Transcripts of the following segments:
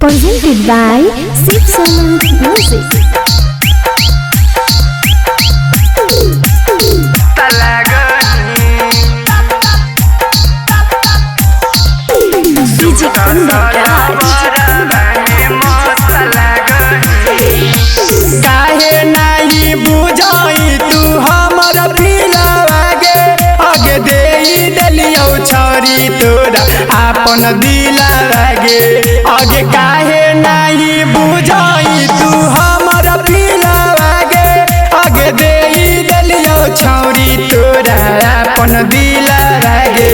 Presented by Shiv Sona Music. DJ Kundan Raj. काहे नाही बुझाई तू हमर पिलवा गे, अगे देई देलियौ छरी तोरा आपन दिलवा गे। अगे काहे नाही बुझाई तू हमर पिलवा गे, अगे देई देलियौ छरी तोरा आपन दिलवा गे।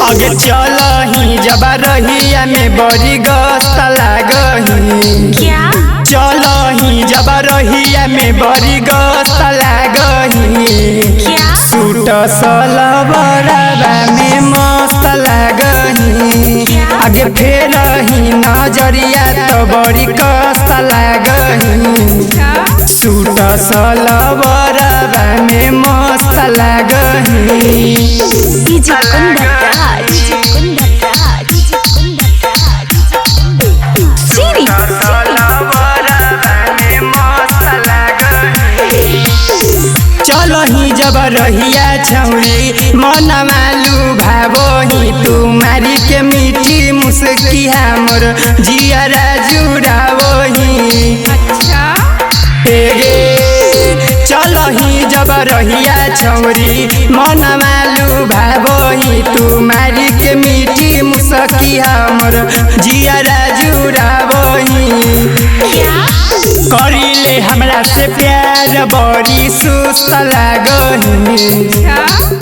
अगे चलही जब रहिया में बड़ी गस्त लागही, क्या? चलही जब रहिया में बड़ी गस्त लागही। क्या? सूट सलवरवा में मस्त लागही, आगे फेरही नजरिया तो बड़ी कस्त लागही। सूट सलवरवा में मस्त लागही। DJ Kundan Raj. DJ Kundan Raj. DJ Kundan Raj. Siri. चलही जब रहिया छौरी मनमा लुभावही, तू मारी के मीठी मुस्की हमर जियरा जुड़ावही। हे गे चलही जब रहिया छौरी मनमा लुभावही, तू मारी के मीठी मुस्की हमर जियरा जुड़ावही। क्या? करिले हमरा से प्यार बड़ी सुस्त लागही,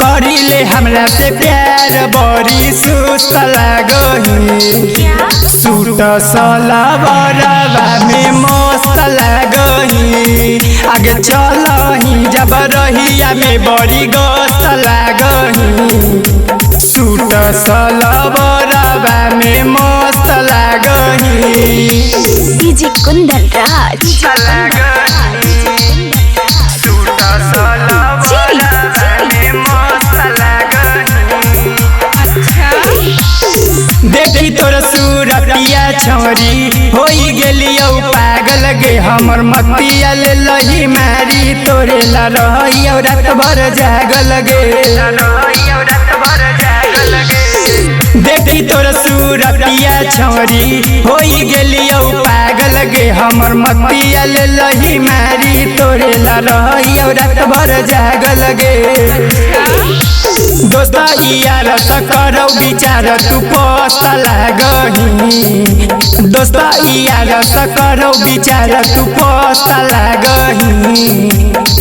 करिले हमरा से प्यार बड़ी सुस्त लागही। क्या? सूट सलवरवा में मस्त लागही, आगे चलही जब रहिया में बड़ी गस्त लागही। सूट सलवरवा में मस्त लागही। DJ Kundan Raj. Siri. देखी तोर सूरतिया छौरी होई गेलियौ पागल गे, हमर मतिया ले लही मारी तोरे ला रहियौ रात भर जागल गे। देखी तोर सूरतिया छौरी होई गेलियौ पागल गे, हमर मतिया ले लही मारी तोरे ला रहियौ रात भर जागल गे। दोस्त यार त करौ विचार तू पस्त लागही, दोस्त यार त करौ विचार तू पस्त लागही।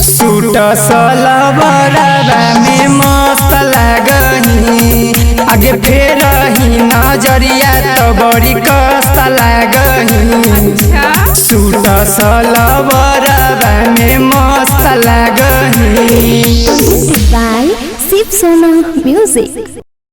सूट सलवरवा में मस्त लागही, आगे फेरही नजरिया तो बड़ी कस्त लागही। सूट सलवरवा में मस्त लागही। Presented by Shiv Sona Music.